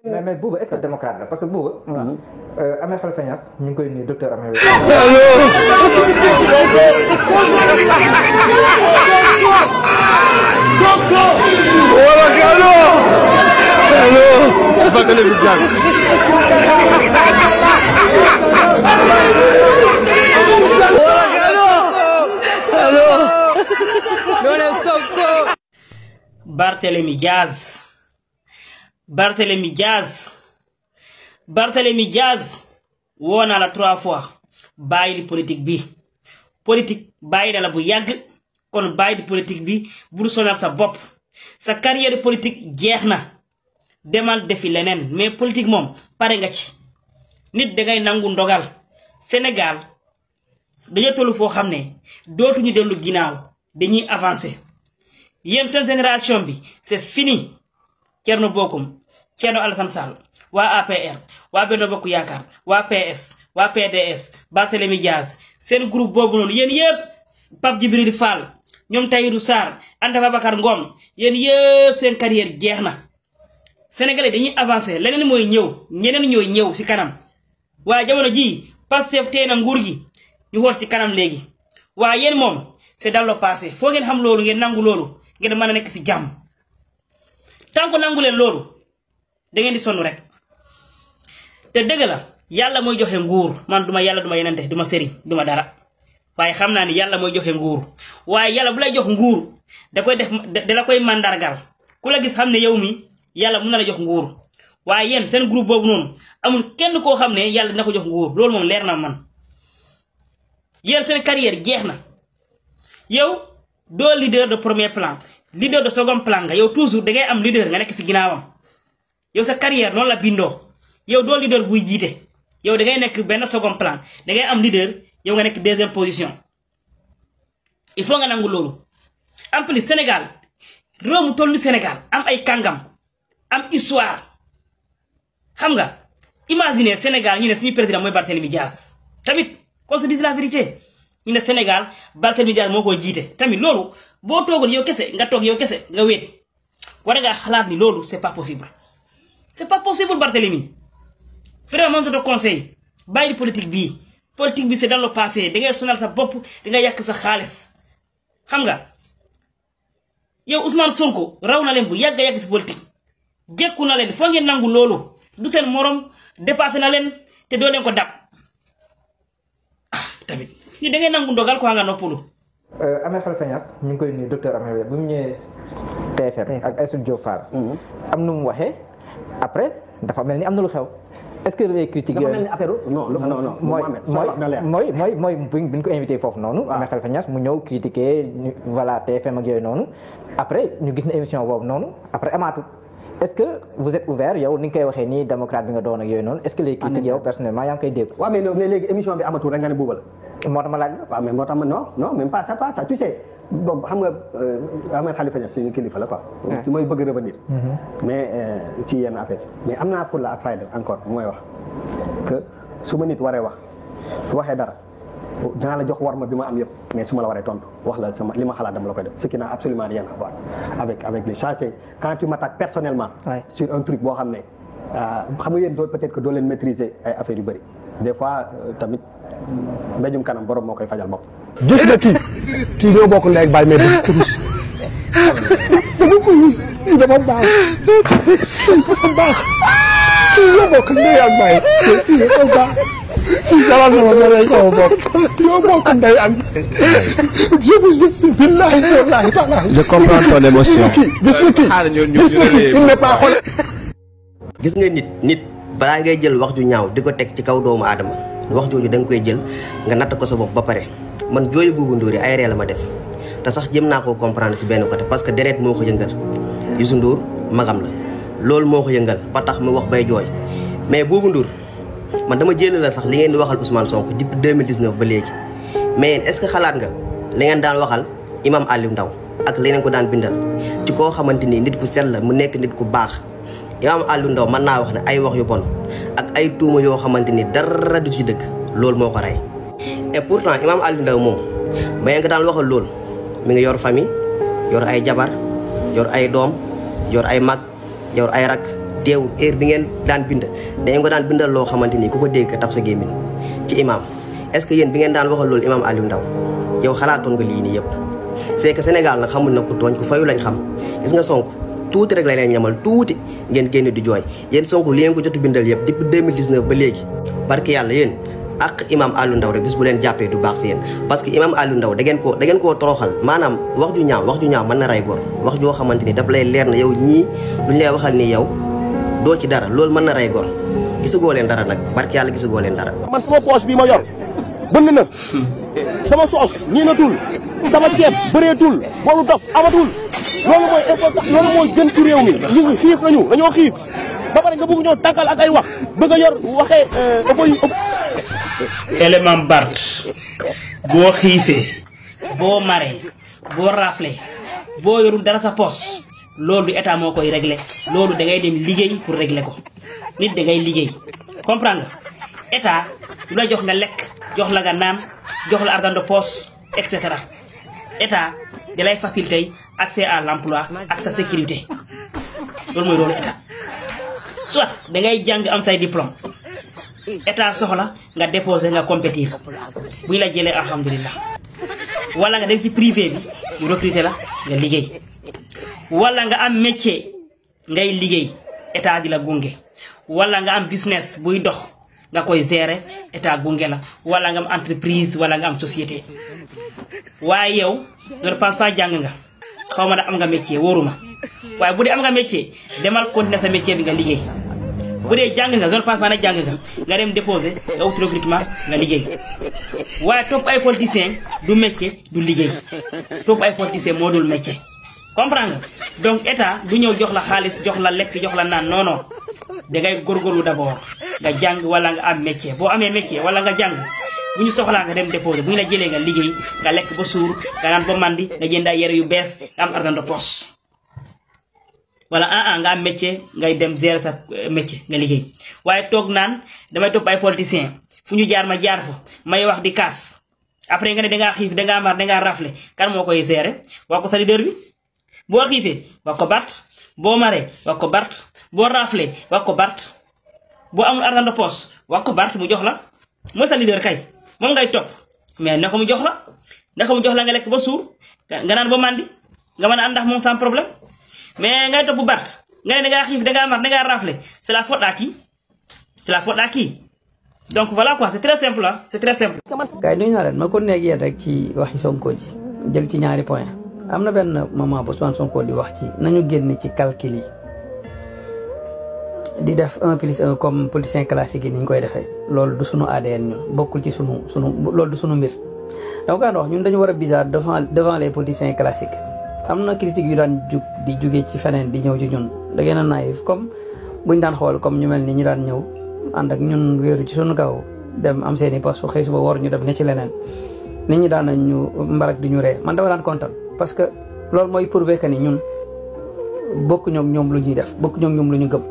mais Bouba est-ce que démocrate la parce que Bouba. Ahmed Khalifa Niass ñu ngi koy nuyu docteur Ahmed. Barthélémy Diaz. Barthélémy Diaz. Barthélémy Diaz woo naa la 3 fois bàyyi di politique bi politique bàyyi na la bu yàgg kon bàyyi di politique bi bul sonal sa bopp sa carrière politique jeex na demal defi leneen mais politique moom pare nga ci nit dangay nangu ndogal Sénégal dañoo tollu foo xam ne dootuñu dellu ginnaaw dañuy avancer yéen seen génération bi c'est fini Thierno Bocoum Thierno Alassane Sall waa APR waa Benno Bokk Yaakaar waa PS waa PDS Barthélémy Diaz seen groupe boobu noonu yéen yëpp Pape Djibril Fall ñoom Tahirou Sarr Anta Babacar Ngom yéen yëpp seen carrière jeex na Sénégalais dañuy avancer leneen mooy ñëw ñeneen ñooy ñëw ci kanam waaye jamono ji Pastef tee na nguur gi ñu xool ci kanam léegi waaye yéen moom c'est dans le passé foo ngeen xam loolu ngeen nangu loolu ngeen mën a nekk ci jàmm tant que nangu leen loolu da ngeen di sonn rek te dëgg la yàlla mooy joxe nguur man duma yàlla duma yenente duma sëriñ duma dara waaye xam naa ni yàlla mooy joxe nguur waaye yàlla bu lay jox nguur da koy def da la koy mandargal ku la gis xam ne yow mi yàlla mun na la jox nguur waaye yéen seen groupe boobu noonu amul kenn koo xam ne yàlla dina ko jox nguur loolu moom leer na man yéen seen carrière jeex na yow doo leader de premier plan leader de second plan nga yow toujours da ngay am leader nga nekk ci ginnaawam yow sa carrière noonu la bindoo yow doo leader buy jiite yow da ngay nekk benn second plan da ngay am leader yow nga nekk deuxième position il faut nga nangu loolu en plus Sénégal réew mu toll ni Sénégal am ay kàngam am histoire xam nga imaginer Sénégal ñu ne suñu président mooy Barthélémy Diaz tamit qu'on se dise la vérité ñu ne Sénégal Barthélémy Diaz moo koy jiite tamit loolu boo toogoon yow kese nga toog yow kese nga wéet war nga xalaat ni loolu c'est pas possible Barthélémy vraiment je te conseille bàyyi politique bii c'est dans le passé da ngay sonal sa bopp da ngay yàq sa xaalis xam nga yow Ousmane Sonko raw na leen bu yàgg yàgg si politique jekku na leen foo ngeen nangu loolu du seen morom dépassé na leen te doo leen ko dab tamit ni da ngay nangu ndogal ko nga noppalu. Ahmed Khalifa Niass ñu ngi koy nuyu docteur Ahmed bu mu ñëwee TFM ak Aïssatou Diop Fall. am nu mu waxee après dafa mel ni am na lu xew. est-ce que les critiques dafa mel ni affaire non mooy bu ñu ko invité foofu noonu. Ahmed Khalifa Niass mu ñëw critiquer voilà TFM ak yooyu noonu. après ñu gis na émission boobu noonu après amaatu est-ce que vous êtes ouvert yow ni nga koy waxee nii démocrate bi nga doon ak yooyu noonu est-ce que les critiques yow personnellement yaa ngi koy dégg. waaw mais léegi émission bi amatul rek nga ne Bouba la. moo tax ma laaj la. waaw mais moo tax ma non même pas ça tu sais bon xam nga Ahmed Khalifa Niass suñu kilifa la quoi. su may bëgg revenir. mais ci yenn affaire mais am naa fulla ak fayda encore mooy wax que su ma nit waree wax waxee dara dinaa la jox warma bi ma am yëpp mais su ma la waree tontu wax la sama li ma xalaat dama la koy def ce qui n'a absolument rien à voir avec les choses c'est quand tu m'attaques personnellement. sur un truc boo xam ne xam nga yéen peut-être que doo leen maîtriser ay affaires yu bëri des fois tamit mbéjum kanam borom moo koy fajal bopp. gis nga kii ñoo bokk ndey ak baay mais dafa ko rus dafa ko rus kii dafa baax kii ñoo bokk ndey ak baay kii dafa baax kii jaral na ma nga rey sama bopp ñoo bokk ndey ak je vous ai billahi wallahi taala je comprends ton émotion gis nga kii il n'est pas xool gis nga nit balaa ngay jël wax ju ñaaw di ko teg ci kaw doomu aadama wax jooju da nga koy jël nga natt ko sa bopp ba pare man jooyu Bouba Ndour yi ay ree la ma def te sax jëm naa koo comprendre ci benn côté parce que deret moo ko yëngal Youssou Ndour magam la loolu moo ko yëngal ba tax mu wax bay jooy mais Bouba Ndour man dama jël la sax li ngeen di waxal Ousmane Sonko depuis 2019 ba léegi mais est-ce que xalaat nga li ngeen daan waxal Imam Aliou Ndao ak li ngeen ko daan bindal ci koo xamante ni nit ku sell la mu nekk nit ku baax Imam Aliou Ndao mën naa wax ne ay wax yu bon ak ay tuuma yoo xamante ni dara du ci dëgg loolu moo ko rey et pourtant Imam Aliou Ndao moom ba nga daan waxal loolu mi ngi yor famille yor ay jabar yor ay doom yor ay mag yor ay rak teewul heure bi ngeen daan bind dañu ko daan bindal loo xamante ni ku ko dégg taf sa gémmiñ ci imam est-ce que yéen bi ngeen daan waxal loolu imam Aliou Ndao yow xalaatoon nga lii nii yëpp c'est que Sénégal nag xamul na ku tooñ ku fayu lañ xam gis nga Sonko tuuti rek la leen ñamal tuuti ngeen génn di jooy yéen Sonko li ngeen ko jot bindal yëpp depuis 2019 ba léegi barki yàlla yéen ak imam Aliou Ndao rek bis bu leen jàppee du baax si yéen parce que imam Aliou Ndao da ngeen koo toroxal maanaam wax ju ñaaw mën na rey góor wax joo xamante ni daf lay leer na yow ñii luñ lay waxal ni yow doo ci dara loolu mën na rey góor gisugoo leen dara nag barki yàlla gisugoo leen dara. man sama poche bi ma yor bënn na sama soos ñiinatul sama ceeb bëreetul boolu dof amatul loolu mooy important loolu mooy gën ci réew mi ñu ngi xiif nañu dañoo xiif ba pare nga bëgg ñoo tànkal ak ay wax bëgg a yor waxee élément Bart boo xiifee boo maree boo rafle boo yorul dara sa poche loolu état moo koy régler loolu da ngay dem liggéey pour régler ko nit da ngay liggéey comprendre nga état du la jox nga lekk jox la nga naan jox la argent de poche et cetera état da lay faciliter accès à l'emploi ak sa sécurité loolu mooy loolu état soit da ngay jàng am say diplôme état soxla nga déposer nga compétir buy la jëlee alhamdulilah wala nga dem ci privé bi ñu recruter la nga liggéey wala nga am métier ngay liggéey état di la gunge wala nga am business buy dox nga koy gérer état gunge la wala nga am entreprise wala nga am société waaye yow je ne pense pas jàng nga xaw ma da am nga métier wóoruma waaye bu dee am nga métier demal continuer sa métier bi nga liggéey bu dee jàng nga je ne pense pas na jàng nga dem déposer nga wut recrutement nga liggéey waaye topp ay politiciens du métier du liggéey topp ay politiciens moo dul métier comprendre nga donc état du ñëw jox la xaalis jox la lekk jox la naan non non da ngay góorgóorlu d'abord nga jàng wala nga am métier boo amee métier wala nga jàng bu ñu soxlaa nga dem déposer bu ñu la jëlee nga liggéey nga lekk ba suur nga naan ba mandi nga jënd ay yére yu bees nga am argent de poche wala nga am métier ngay dem gérer sa métier nga liggéey waaye toog naan damay topp ay politiciens fu ñu jaar ma jaar fa may wax di kaas après nga ne dangaa xiif dangaa mar dangaa rafle kan moo koy gérer wax ko sa leader bi boo xiifee wax ko Bart boo maree wax ko Bart boo rafle wax ko Bart boo amul argent de poche wax ko Bart mu jox la mooy sa leader kay moom ngay topp mais naka mu jox la nga lekk ba suur nga naan ba mandi nga mën a ànd ndax moom sans problème mais ngay topp Bart nga ne dangaa xiif dangaa mar dangaa rafle c'est la faute à qui donc voilà quoi c'est très simple ah c'est très simple. gars yi nuyu naa leen ma ko nekk yéen rek ci waxi Sonko ji jël ci ñaari point am na benn moment bu Ousmane Sonko di wax ci nañu génn ci calcul yi di def 1+1 comme politicien classique yi ni ñu koy defee loolu du sunu ADN ñun bokkul ci sunu loolu du sunu mbir. dama koy wax ñun dañu war a bizarre devant les politiciens classiques am na critique yu daan di jóge ci feneen di ñëw ci ñun da ngeen a naïf comme buñ daan xool comme ñu mel ni ñi daan ñëw ànd ak ñun wéeru ci sunu kaw dem am seeni poste xëy suba war ñu dem ne ci leneen nit ñi daan nañ ñu mbarak di ñu ree man dama daan kontaan parce que loolu mooy prouver que ni ñun bokkuñoo ak ñoom lu ñuy def bokkuñoo ak ñoom lu ñu gëm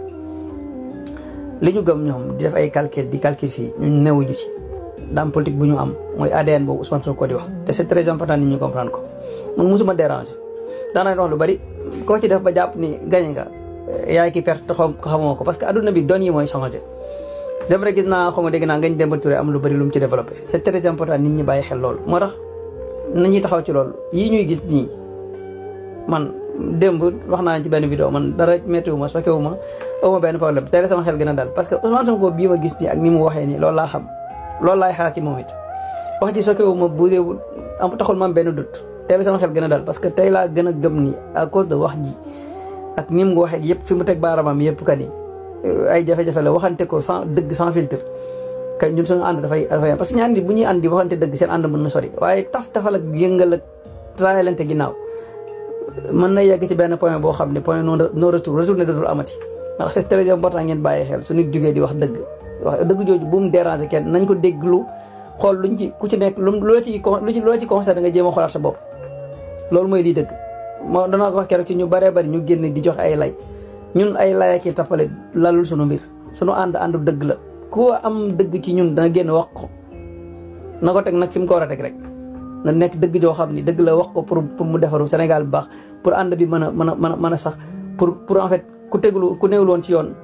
li ñu gëm ñoom di def ay calcul fii ñun newuñu ci daam politique bu ñu am mooy ADN boobu Ousmane Sonko di wax te c'est très important nit ñu comprendre ko man musuma déranger daanañ wax lu bari koo ci def ba jàpp ni gañe nga yaay ki perte xamoo ko parce que adduna bi doon yi mooy changé dem rek gis naa xaw ma dégg naa ngañ Demba Touré am lu bari lu mu ci développé c'est très important nit ñi bàyyi xel loolu moo tax nañuy taxaw ci loolu yii ñuy gis nii man démb wax naa ci benn vidéo man dara méttiwu ma sokkewu ma awma benn problème tey sama xel gën a dal parce que Ousmane Sonko bii ma gis nii ak ni mu waxee nii loolu laa xam loolu laay xaar ci moom it wax ci sokkewu ma buuseewul am taxul ma am benn doute tey sama xel gën a dal parce que tey laa gën a gëm ni à cause de wax ji ak ni mu ko waxee yëpp fi mu teg baaramam yëpp kan yi ay jafe-jafe la waxante ko sans dëgg sans filtre kay ñun suñu ànd dafay am parce que ñaar nit bu ñuy ànd di waxante dëgg seen ànd mën na sori waaye tafal ak yëngal ak traayalante ginnaaw mën na yegg ci benn point boo xam ne point non retour ne dootul amati ndax c'est très important ngeen bàyyi xel su nit jógee di wax dëgg jooju bu mu déranger kenn nañ ko dégglu xool luñ ci ku ci nekk loo ci concerné nga jéem a xoolaat sa bopp loolu mooy lii dëgg moo danaa ko wax keroog ci ñu baree bari ñu génn di jox ay lay ñun ay lay ak i tappale lalul sunu mbir sunu ànd dëgg la ku am dëgg ci ñun dana génn wax ko na ko teg nag fi mu ko war a teg rek na nekk dëgg joo xam ni dëgg la wax ko pour mu defaru Sénégal bu baax pour ànd bi mën a sax pour en fait ku néewul woon ci yoon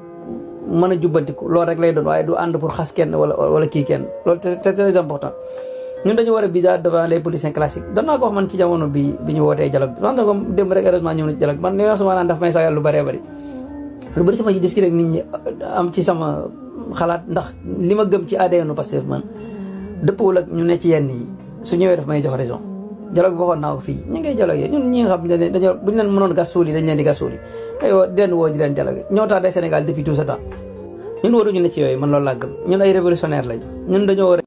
mën a jubbantiku loolu rek lay doon waaye du ànd pour xas kenn wala kii kenn loolu c'est très important ñun dañu war a bizarre devant les politiciens classiques doon naa ko wax man ci jamono bi ñu wootee dialogue bi wax na ko démb rek heureusement ñëw na ci dialogue man li ma sama naan daf may sagal lu bëree bëri lu bëri sama discuter ak nit ñi am ci sama xalaat ndax li ma gëm ci ADN Pastef man dëppoo ak ñu ne ci yenn yi su ñëwee daf may jox raison dialogue waxoon naa ko fii ñu ngay dialogue ñun ñi nga xam ne dañoo buñ leen mënoon gas suul yi dañ leen di gas suul yi aywa di leen woo di leen dialogue ñoo tax day Sénégal depuis tout ce temps ñun waruñu ne ci yooyu man loolu laa gëm ñun ay révolutionnaire lañ ñun dañoo war